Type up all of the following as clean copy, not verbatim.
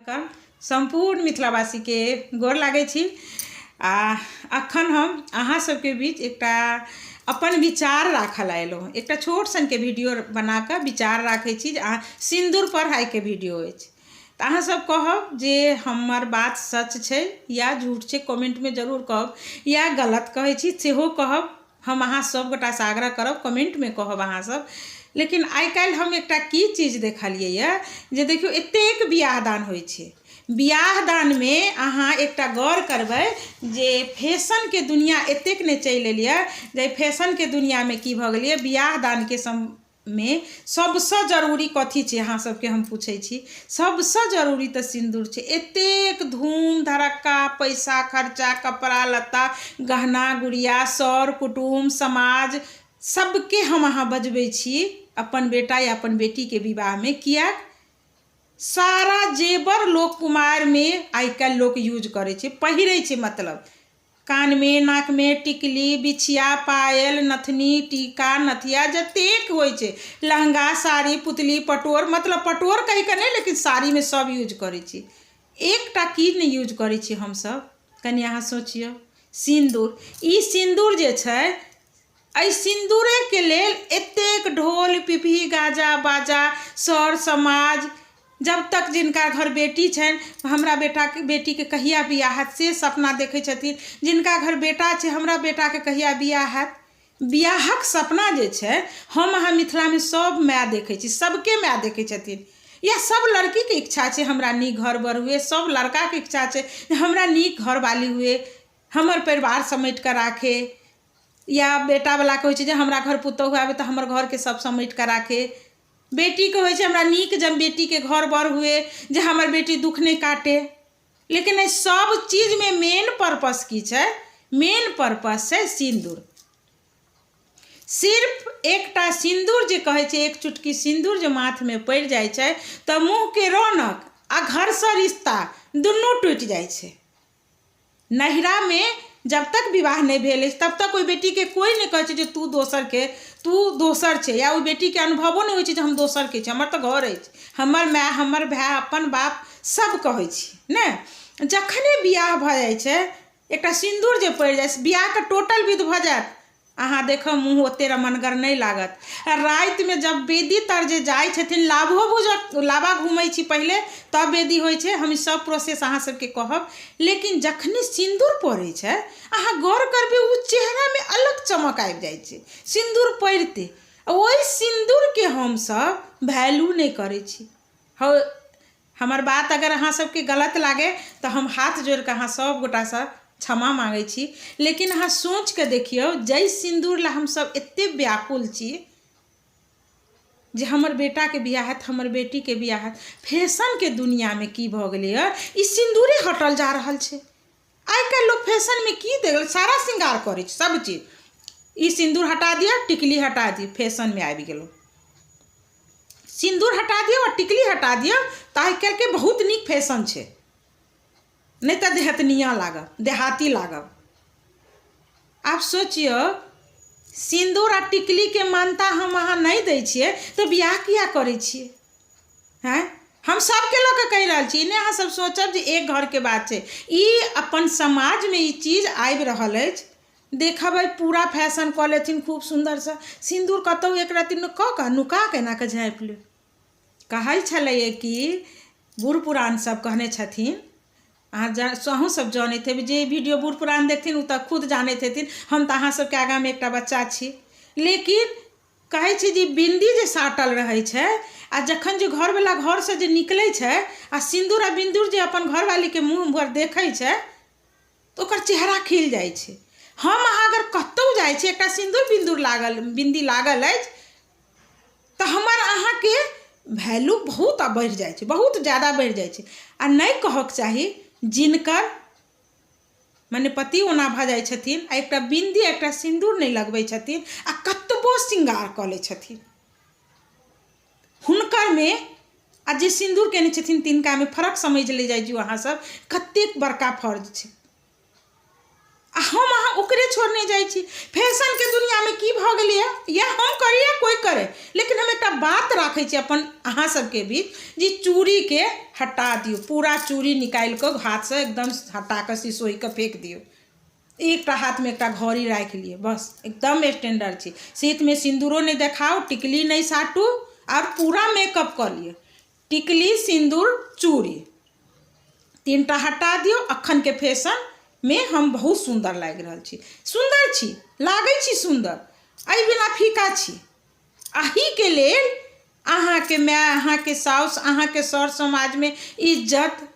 सम्पूर्ण मिथिलावासीके गोर लागै छी आ अखन हम अहाँ सबके बीच एकटा अपन विचार राखऽ लए एलहुँ हँ। एकटा छोट सनके वीडियो बना कऽ विचार राखै छी जे अहाँ सिन्दूर पर आइके वीडियो अछि। तऽ अहाँ सब कहब जे हमर बात सच छै या झूठ छै, कमेंटमे जरूर कहब, या गलत कहै छी सेहो कहब। हम अहाँ सब गोटासँ आग्रह करब कमेंटमे कहब अहाँ सब। लेकिन आइ काल्हि हम एकटा की चीज देखलियै यऽ जे देखियौ एतेक बियाह दान होइ छै, बियाह दानमे अहाँ एकटा गौर करबै जे फैशनके दुनिआ एतेक ने चलि एल यऽ जे फैशनके दुनिआमे की भऽ गेलैए, बियाह दानके सम मे सबसँ जरूरी कथी छै अहाँ सबके हम पूछै छी। सबसँ जरूरी तऽ सिन्दूर छै। एतेक धूम धड़क्का, पैसा खर्चा, कपड़ा लत्ता, गहना गुड़िया, सर कुटुम्ब समाज सबके हम अहाँ बजबै छी अपन बेटा या अपन बेटीके विवाहमे। किएक? सारा जेवर लोक कुमारिमे आइ काल्हि लोक यूज करै छै, पहिरै छै। मतलब कानमे, नाकमे टिकली, बिछिया, पायल, नथनी, टीका, नथिया जतेक होइ छै, लहँगा, साड़ी, पुतली, पटोर, मतलब पटोर कहिकऽ नहि लेकिन साड़ीमे सब यूज करै छी। एकटा की नहि यूज करै छी हमसब, कनि अहाँ सोचियौ। सिन्दूर, ई सिन्दूर जे छै, एहि सिन्दूरेके लेल एतेक ढोल पिपही गाजा बाजा सर समाज, जब तक जिनका घर बेटी छनि हमरा बेटाके बेटीके कहिया बियाह हैत से सपना देखै छथिन। जिनका घर बेटा छै हमरा बेटाके कहिया बियाह हैत, बियाहक सपना जे छै हम अहाँ मिथिलामे सब माय देखै छी, सबके माय देखै छथिन। या सब लड़कीके इच्छा छै हमरा नीक घर बर हुए, सब लड़काके इच्छा छै जे हमरा नीक घरवाली हुए, हमर परिवार समेट कऽ राखे। या बेटावलाके होइ छै जे हमरा घर पुतोहु आबै तऽ हमर घरके सब समेट कऽ राखे। बेटीके होइ छै हमरा नीक जब बेटीके घर बर हुए जे हमर बेटी दुःख नहि काटे। लेकिन एहि सब चीजमे मेन पर्पस की छै? मेन पर्पस छै सिन्दूर। सिर्फ एकटा सिन्दूर जे कहै छै, एक चुटकी सिन्दूर जे माथमे पड़ि जाइ छै तऽ मुँहके रौनक आ घरसँ रिश्ता दुनू टूटि जाइ छै। नैहरामे जब तक विवाह नहि भेल अछि तब तक ओहि बेटीके कोइ नहि कहै छै जे तू दोसरके, तू दोसर छै, या ओहि बेटीके अनुभवो नहि होइ छै जे हम दोसरके छी, हमर तऽ घर अछि, हमर माय, हमर भाय, अपन बाप सब कहै छी ने। जखने बियाह भऽ जाइ छै एकटा सिन्दूर जे पड़ि जाइ छै, बियाहके टोटल विध भऽ जायत, अहाँ देखब मुँह ओते रमनगर नहि लागत। आ रातिमे जब वेदी तर जे जाइ छथिन, लाभो भुजक लाबा घूमै छी पहिले तब वेदी होइ छै, हम ई सब प्रोसेस अहाँ सबके कहब। लेकिन जखनी सिन्दूर पड़ै छै अहाँ गौर करबै ओ चेहरामे अलग चमक आबि जाइ छै सिन्दूर पड़िते। ओहि सिन्दूरके हमसब वैल्यू नहि करै छी। हौ हमर बात अगर अहाँ सबके गलत लागै तऽ हम हाथ जोड़िकऽ अहाँ सब गोटासँ क्षमा माँगै छी। लेकिन अहाँ सोचिकऽ देखियौ जाहि सिन्दूर लए हमसब एते व्याकुल छी जे हमर बेटाके बियाह हैत, हमर बेटीके बियाह हैत, फैशनके दुनिआँमे की भऽ गेलैए ई सिन्दूरे हटल जा रहल छै। आइ काल्हि लोक फैशनमे की देख सारा श्रृंगार करै छै सब चीज, ई सिन्दूर हटा दिअ, टिकली हटा दिअ, फैशनमे आबि गेलहुँ। सिन्दूर हटा दियौ आ टिकली हटा दियौ तऽ आइ काल्हिके बहुत नीक फैशन छै। नहि तऽ देहतनिया लागब, देहाती लागब। आब सोचियौ सिन्दूर आ टिकलीके मान्यता हम अहाँ नहि दै छियै तऽ बियाह किया करै छियै? आँय, हम सबके लऽ कऽ कहि रहल छी, नहि अहाँ सब सोचब जे एक घरके बात छै, ई अपन समाजमे ई चीज आबि रहल अछि। देखबै पूरा फैशन कऽ लेथिन खूब सुन्दरसँ, सिन्दूर कतहु एक रत्ती कऽ कऽ नुका कऽ एना कऽ झाँपि लेब। कहै छलैए कि बूढ़ पुरान सब कहने छथिन, अहाँ अहूँ सब जनैत हेबै, जे वीडियो बूढ़ पुरान देखथिन ओ तऽ खुद जानैत हेथिन, हम तऽ अहाँ सबके आगाँमे एकटा बच्चा छी। लेकिन कहै छै जे बिन्दी जे साटल रहै छै आ जखन जे घरवला घरसँ जे निकलै छै आ सिन्दूर आ बिन्दूर जे अपन घरवालीके मुँह भर देखै छै तऽ ओकर चेहरा खिल जाइ छै। हम अहाँ अगर कतहु जाइ छी एकटा सिन्दूर बिन्दूर लागल बिन्दी लागल अछि तऽ हमर अहाँके वैल्यू बहुत बढ़ि जाइ छै, बहुत जादा बढ़ि जाइ छै। आ नहि कहक चाही जिनकर मने पति ओना भऽ जाइ छथिन आ एकटा बिन्दी एकटा सिन्दूर नहि लगबै छथिन आ कतबो श्रृंगार कऽ लै छथिन हुनकरमे आ जे सिन्दूर केने छथिन तिनकामे फरक समझि लै जाइ जियौ अहाँ सब कतेक बड़का फर्ज छै। आ हम अहाँ ओकरे छोड़ने जाइ छी। फैशनके दुनिआँमे की भऽ गेलैए, या हम करी या कोइ करै, लेकिन हम एकटा बात राखै छी अपन अहाँ सबके बीच जे चूड़ीके हटा दियौ, पूरा चूड़ी निकालि कऽ हाथसँ एकदम हटा कऽ सिसोहि कऽ फेक दियौ। एकटा हाथमे एकटा घड़ी राखि लिअ, बस एकदम स्टैंडर्ड छी। शीतमे सिन्दूरो नहि देखाउ, टिकली नहि साटू, आओर पूरा मेकअप कऽ लिअ। टिकली, सिन्दूर, चूड़ी तीनटा हटा दियौ। अखनके फैशनमे हम बहुत सुन्दर लागि रहल छी, सुन्दर छी, लागै छी सुन्दर, एहि बिना फीका छी। एहिके लेल अहाँके माय, अहाँके साउस, अहाँके सर समाजमे इज्जत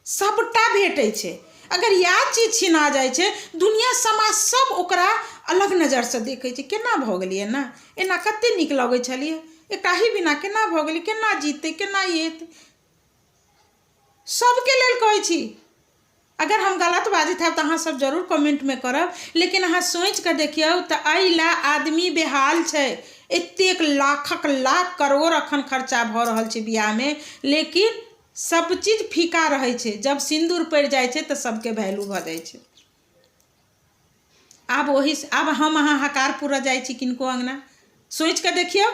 सभटा भेटै छै। अगर इएह चीज छिना जाइ छै, दुनिआँ समाज सभ ओकरा अलग नजरसँ देखै छै। केना भऽ गेलियै एना? एना कतेक नीक लगै छलियै, एकटा अही बिना केना भऽ गेलियै? केना जीतै, केना ई हेतै? सभके लेल कहै छी, अगर हम गलत बाजैत हैब तऽ अहाँसभ जरूर कमेन्टमे करब, लेकिन अहाँ सोचिकऽ देखियौ तऽ एहि लए आदमी बेहाल छै। एतेक लाखक लाख करोड़ एखन खर्चा भऽ रहल छै बियाहमे, लेकिन सब चीज फीका रहै छै। जब सिन्दूर पड़ि जाइ छै तऽ सबके वैल्यू भऽ जाइ छै। आब ओहि आब हम अहाँ हकार पुरऽ जाइ छी किनको अङ्गना, सोचि कऽ देखियौ,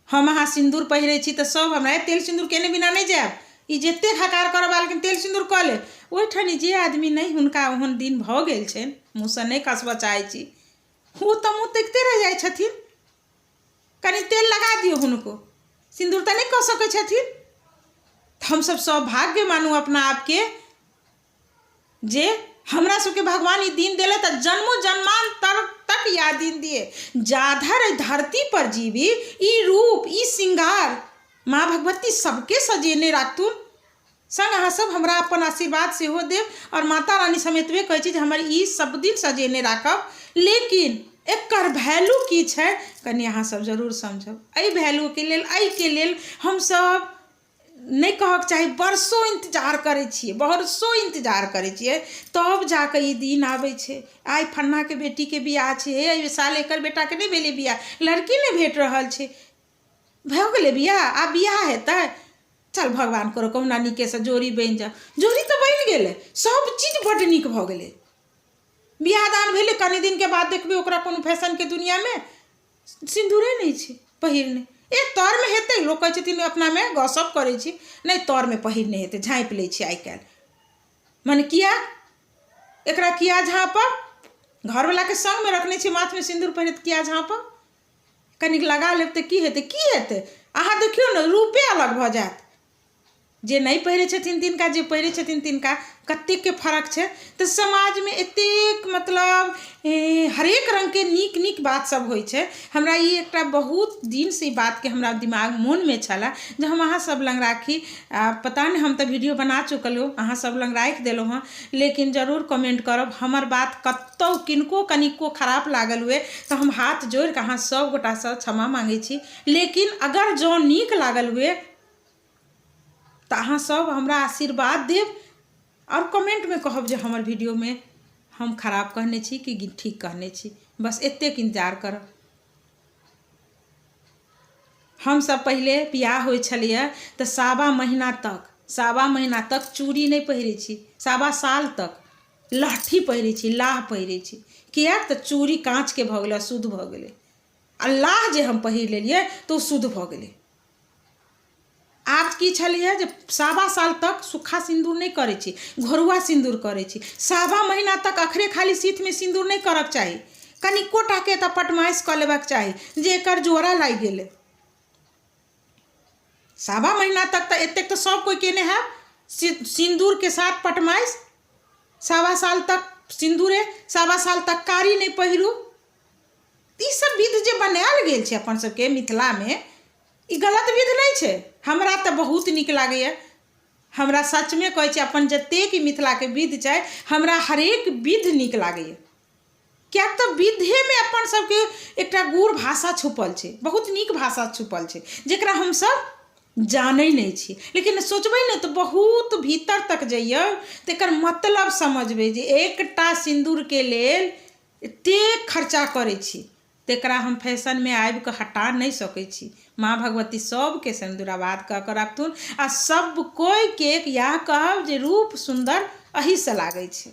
हम अहाँ सिन्दूर पहिरै छी तऽ सब हमरा तेल सिन्दूर केने बिना नहि जायब। ई जतेक हकार करऽ लेकिन तेल सिन्दूर कऽ लेब। ओहिठाम जे आदमी नहि, हुनका ओहन दिन भऽ गेल छनि, मुँहसँ नहि खसबऽ चाहै छी, ओ तऽ मुँह तकिते रहि जाइ छथिन। कनि तेल लगा दियौ हुनको, सिन्दूर तऽ नहि कऽ सकै छथिन। तऽ हमसभ सौभाग्य मानू अपना आपके जे हमरा सबके भगवान ई दिन देलथि आ जन्मो जन्मान्तर तक इएह दिन दिए। जाधरि एहि धरतीपर जीबी, ई रूप, ई श्रृंगार माँ भगवती सबके सजेने राखथुन। संग अहाँ सब हमरा अपन आशीर्वाद सेहो देब आओर माता रानी से हम एतबे कहै छी जे हमर ई सब दिन सजेने राखब। लेकिन एकर वैल्यू की छै कनि अहाँ सब जरूर समझब। एहि वैल्यूके लेल, एहिके लेल हमसब नहि कहक चाही बरसो इन्तजार करै छियै, बरसो इन्तजार करै छियै, तब जाकऽ ई दिन आबै छै। आइ फन्नाके बेटीके बियाह छै, हे एहि साल एकर बेटाके नहि भेलै बियाह, लड़की नहि भेट रहल छै, भऽ गेलै बियाह, आब बियाह हेतै, चल भगवान करो कहुना नीकेसँ जोड़ी बनि जाउ। जोड़ी तऽ बनि गेलै, सब चीज बड्ड नीक भऽ गेलै, बियाह दान भेलै, कनि दिनके बाद देखबै ओकरा कोनो फैशनके दुनिआँमे सिन्दूरे नहि छै पहिरने। ए तरमे हेतै, लोक कहै छथिन अपनामे गपशप करै छी, नहि तरमे पहिरने हेतै, झाँपि लै छै आइ काल्हि। मने किया एकरा किया झाँपब? घरवलाके सङ्गमे रखने छी, माथमे सिन्दूर पहिरत, किया झाँपब? कनिक लगा लेब तऽ की हेतै? की हेतै? अहाँ देखियौ ने, रूपे अलग भऽ जायत। जे नहि पहिरै छथिन तिनका, जे पहिरै छथिन तिनका कतेकके फरक छै। तऽ समाजमे एतेक मतलब हरेक रङ्गके नीक नीक बात सब होइ छै। हमरा ई एकटा बहुत दिनसँ ई बातके हमरा दिमाग मोनमे छलए जे हम अहाँ सब लग राखी। आ पता नहि, हम तऽ वीडियो बना चुकल हूँ, अहाँ सब लग राखि देलहुँ हँ, लेकिन जरूर कमेंट करब। हमर बात कतहु किनको कनिको खराब लागल हुए तऽ हम हाथ जोड़िकऽ अहाँ सब गोटासँ क्षमा माँगै छी, लेकिन अगर जँ नीक लागल हुए तऽ अहाँ सब हमरा आशीर्वाद देब आओर कमेंटमे कहब जे हमर वीडियोमे हम खराब कहने छी कि ठीक कहने छी। बस एतेक इन्तजार करब। हमसब पहिले बियाह होइ छलैए तऽ 1.25 महीना तक चूड़ी नहि पहिरै छी, 1.25 साल तक लहठी पहिरै छी, लाह पहिरै छी। किएक तऽ चूड़ी काँचके भऽ गेलै, अशुद्ध भऽ गेलै, आ लाह जे हम पहिर लेलियै तऽ ओ शुद्ध भऽ गेलै। आब की छलैए जे 1.25 साल तक सूखा सिन्दूर नहि करै छी, घोरुआ सिन्दूर करै छी। 1.25 महीना तक अखरे खाली शीतमे सिन्दूर नहि करऽके चाही, कनिको टाके तऽ पटमाइश कऽ लेबाक चाही जे एकर जोड़ा लागि गेलै। 1.25 महीना तक तऽ एतेक तऽ सब कोइ केने हैब सिन्दूरके साथ पटमाइश। 1.25 साल तक सिन्दूरे, 1.25 साल तक कारी नहि पहिरू। ई सब विध जे बनायल गेल छै अपन सबके मिथिलामे, ई गलत विध नहि छै। हमरा तऽ बहुत नीक लागैए। हमरा सचमे कहै छी, अपन जतेक मिथिलाके विध छै, हमरा हरेक विध नीक लागैए, किएक तऽ विधेमे अपन सबके एकटा गूढ़ भाषा छुपल छै, बहुत नीक भाषा छुपल छै, जकरा हमसब जानै नहि छी। लेकिन सोचबै ने तऽ बहुत भीतर तक जइयौ तऽ एकर मतलब समझबै जे एकटा सिन्दूरके लेल एतेक खर्चा करै छी। तकरा हम फैशनमे आबि कऽ हटा नहि सकै छी। माँ भगवती सभके सिन्दूराबाद कऽ कऽ राखथुन आ सब कोइके इएह कहब जे रूप सुन्दर एहिसँ लागै छै,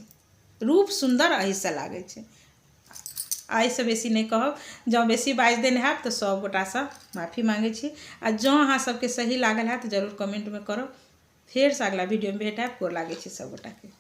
रूप सुन्दर एहिसँ लागै छै। एहिसँ बेसी नहि कहब, जँ बेसी बाजि देने हैब तऽ सभ गोटासँ माफी माँगै छी आ जँ अहाँ सभके सही लागल हैत तऽ जरूर कमेन्टमे करब। फेरसँ अगिला वीडियोमे भेट हैब। गोर लागै छी सभ गोटाके।